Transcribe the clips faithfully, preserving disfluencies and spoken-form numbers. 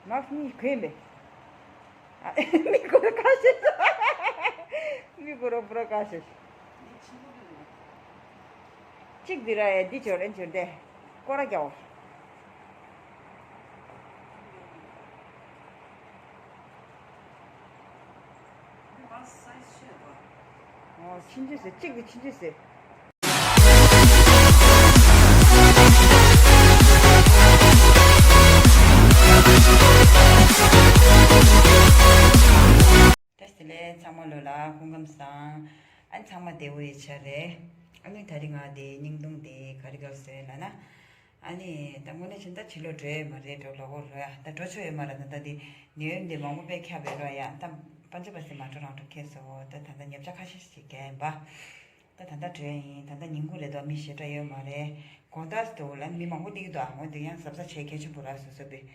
མཱ་སི་གཉིས་གོན་པས། ཨ། མི་སྐོར་ཁ་ཤས། མི་སྐོར་པུ་ར་ཁ་ཤས། གཅིག་འདི་ར་ཡ་འདི་ཅོར་ཨན་ཅོར་འདི། སྐོར་ར་རྒྱག་འོ། ཨོ། ཕྱིན་ཅི་ཟེར། གཅིག་གིས་ཕྱིན་ཅི་ཟེར། བཀྲ་ཤིས་བདེ་ལེགས། ཚང་མ་ལོ་ལ་སྐུ་ཁམས་བཟང་། ཨ་ནི་ཚང་མ་བདེ་པོ་ཡོད་ཤག་རེད། ཨ་ནི་ད་རིང་ང་དེ་བརྙན་ཐུང་དེ་ག་རེ་སྐྱེལ་སོང་ལབ་ན། ཨ་ནི་ད་དངོས་གནས་བྱས་ན་ད་ཕྱི་ལོགས་འགྲོ་ཡས་མ་རེད། འགྲོ་ལོག་འགྲོ་ཡ་ད་འགྲོ་ཆོག་ཡོད་མ་རེད། ད་ད་དེ་ནད་ཡམས་དེ་མང་པོ་དཔེ་ཁྱབ་པའི་རོ་ཡ། ད་པན་ཇ་བ་སི་མ་འགྲོ་རང་འགྲོ་ཁེལ་སོང་། ད་ད་ལྟ་ཉབ་ཆ་ཁ་ཤས་ཤིག་རྒྱག་ཡིན་པ། ད་ད་ལྟ་འགྲོ་ཡ་ཡིན། ད་ལྟ་ཉིན་གུང་རེད་དོ། མི་ཞེ་དྲག་ཡོད་མ་རེད། དགོང་དག་སུ་ལ་མི་མང་པོ་སླེབས་ཀྱི་འདུག་ཨ། འོ་འདི་ཡང་གཟབ་གཟབ་བྱེད་གལ་ཆེན་པོ་ར་སོ་སོ་པས།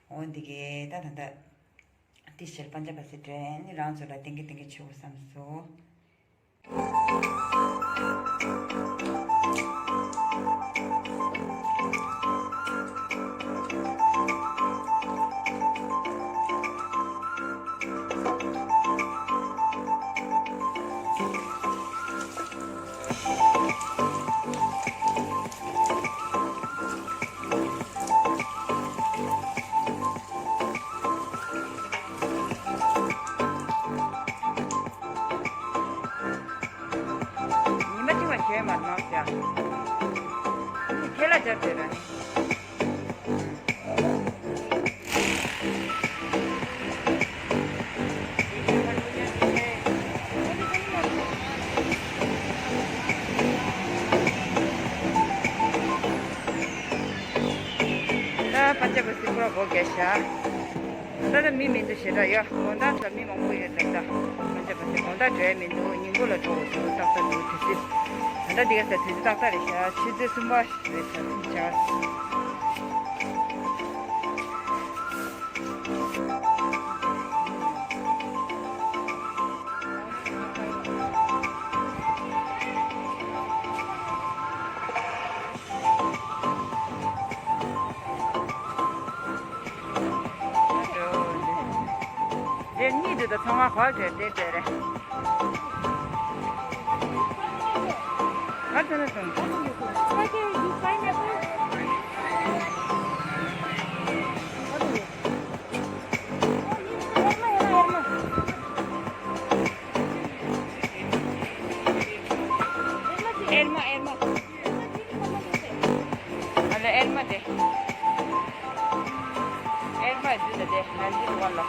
འོ་འདི་གས་ད་ད་ལྟ་དེ་ཕྱིར་པན་ཇ་བ་སི་འགྲོ་ཡ་ནི་རང་ཚོ་ལ་བསྟན་གྱི་བསྟན་གྱི་ཆེ་བོ་བསམ་སོང་། ཉི་མ་གཅིག་ལ་ཞོན་མ་གནང་ཟེར། ཁྱེད་ལ་སྦྱར་བྱས་ར། ད་པན་ཇ་བ་སི་པུ་ར་སྒོ་རྒྱག་ཤག་ད་ལྟ་མི་མི་འདུག་ཞེ་དྲག་ཡོད། དགོང་དག་ད་མི་མང་པོ་ཡོད་ད་ལྟ། པན་ཇ་བ་སི་དགོང་དག་འགྲོ་ཡ་མི་འདུག་ཉིན་གུང་ལ་འགྲོ་དགོས་འདུག་ཏག་ཏག་འདུག་དུས་ཚོད། ད་ལྟ་འདི་ག་ས་དུས་ཚོད་ཏག་ཏག་རེད་ཤག་ཆུ་ཚོད་གསུམ་པ་རེད་ཤག་ཆུ་ཚོད། རེ་གཉིས་དུ་དང་ཚང་མ་གོ་དེ་དེ་དེ་རེད། ང་ཚོ་ནི་དང་། ཨེར་མ་ཨེར་མ། ཨ་ལེ་ཨེར་མ་དེ། ཨེར་མ་འདི་ལ་དེ་ང་འདི་ལ་ལ།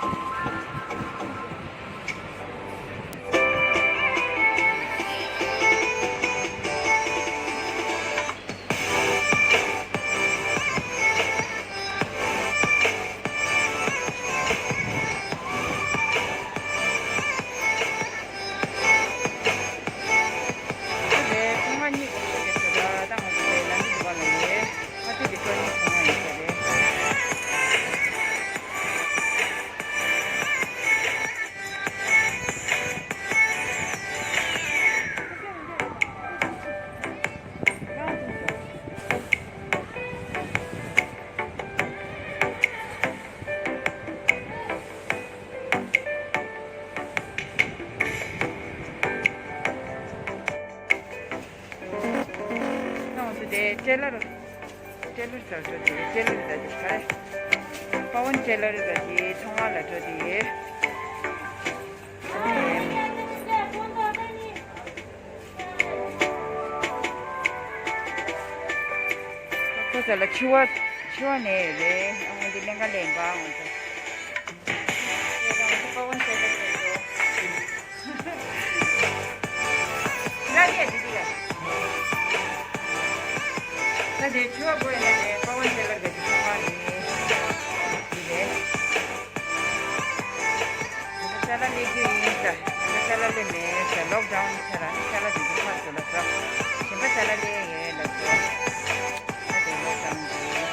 ང་ཚོ་དེ་ཊེ་ལར། ཊེ་ལར་ཟེར་འགྲོ་དེ་ཊེ་ལར་ཟེར་དེ་ག་རེ། པ་ཝན་ཊེ་ལར་ཟེར་དེ་ཚོང་ཁང་ལ་འགྲོ་དེ། ཁོ་ཚོ་ལ་འཕྱི་བ་འཕྱི་བ་ནས་ཡོད་རེད། ཨ་འདི་ལེན་ག་ལེན་པ་ང་ཚོ། ཁྱེད་རང་ཚོ་པ་ཝན་ཆེ་ལ་ཆེ་འགྲོ། ར་རེད་འདི་འདི་ཡ། ད་དེ་འཕྱི་བ་དགོས་ཡ་ནས་པ་ཝན་ཆེ་ལ་ག་ཅི་ཚོང་ཁང་རེད། འདི་རེད། ཅ་ལག་ལས་རྒྱུ་ཡིན་ཟེར། ཅ་ལག་ལས་མེད་ཟེར། ལོག་ཌའོན་ཆེ་ར་ནི་ཅ་ལག་དེ་ཚོ་ཕར་ཚུར་ལ་ཟ། གཞན་པ་ཅ་ལག་ལས་ཡོད་ལ་ཟ། ད་དེ་ལོག་ཌའོན་རེད།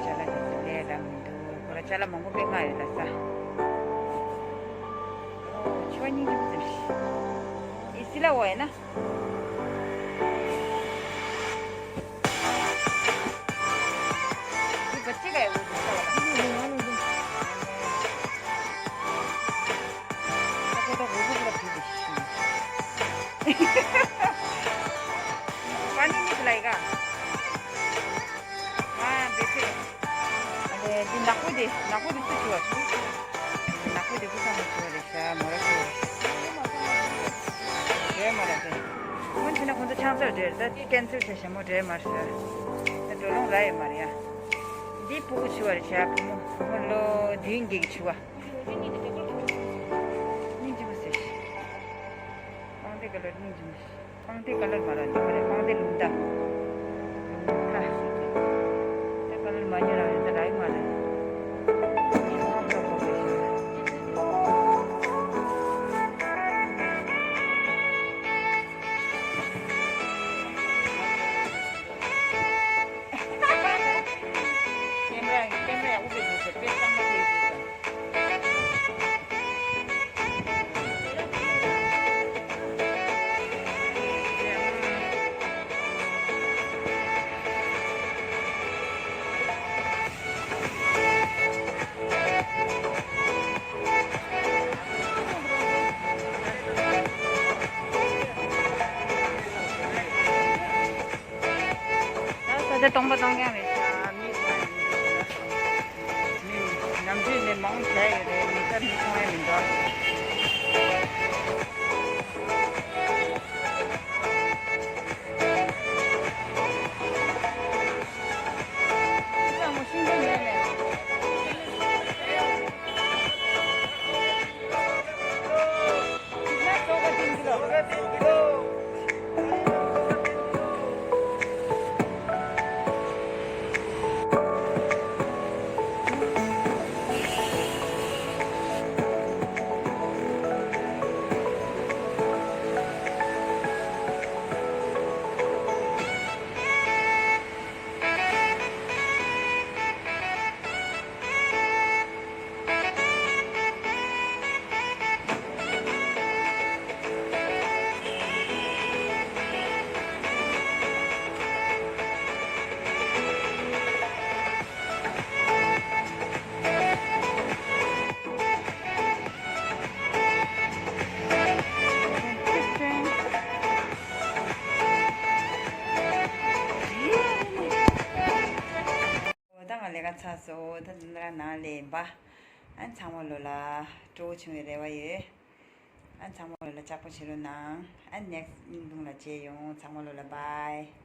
ཅ་ལག་དེ་ཚོ་ལས་ར་མི་འདུག་ཁོ་ར་ཅ་ལག་མང་པོ་དཔེ་མངགས་ཡོད་ལ་ཟ། ཨོ་ཆུ་བ་སྙིང་རྗེ་པོ་ཟེར་ཞིག་ཨི་སི་ལ་འོ་ཡ་ན། འདི་ག་ཅི་ག་ཡོད་འདུག་ས་བ་ལ། ནག་པོ་དེ་ནག་པོ་དེ་སུ་ཞུ་བ་ཞུ། ནག་པོ་དེ་ཀུ་ས་མོ་ཞུ་བ་རེད་ཤག་མོ་ར་ཞུ་བ་རེད། མོ་འདི་ན་ཁོང་ཚོ་ཆང་ས་རེད་ད་ཀན་སེལ་བྱས་ཤག་མོ་འདྲེ་མ་ཤག་ད་འགྲོ་ལོང་ར་ཡོད་མ་རེད་ཡ། འདི་ཕྲུ་གུ་ཞུ་བ་རེད་ཤག་བུ་མོ་བུ་མོ་ལོ་བདུན་བརྒྱད་ཀྱི་ཞུ་བ། སྙིང་རྗེ་མོ་ཟེར། དཔང་སྡེ་ག་ལ་སྙིང་རྗེ་མོ་ཟེར། དཔང་སྡེ་ག་ལ་མ་ར་ཉོ་རེད་དཔང་སྡེ་ལུང་ད། ལུང་ད། དེ་ག་ལ་མ་ཉོ་ར་རེད་ད་ར་ཡི་མ་རེད། ཀེམ་ར་ཀེམ་ར་ཡག་པོ་བཟོས་འདུག་ཟེར་དཔེ་གཙང་མ་བཟོས་འདུག་ཟེར། ད་ས་ཆ་སྟོང་པ་སྟོང་རྐྱང་རེད་ཤག་མི་མི་ནམ་རྒྱུན་ནས་མང་ཆེ་ཡོད་རེད། མི་ཚ་མི་མཐོང་ཡ་མི་འདུག་འོ་ད་ང་ལས་ཀ་ཚར་སོང་། ད་དེ་ནས་རང་ནང་ལ་ཡིན་པ། ཨ་ཚང་མ་ལོ་ལ་སྤྲོ་བོ་བྱུང་བའི་རེ་བ་ཡོད། ཨ་ཚང་མ་ལོ་ལ་ལྕགས་པོ་བྱེད་རོགས་གནང་། ཨ་ནེགསི་བརྙན་ཐུང་ལ་མཇལ་ཡོང་། ཚང་མ་ལོ་ལ་བྷའི།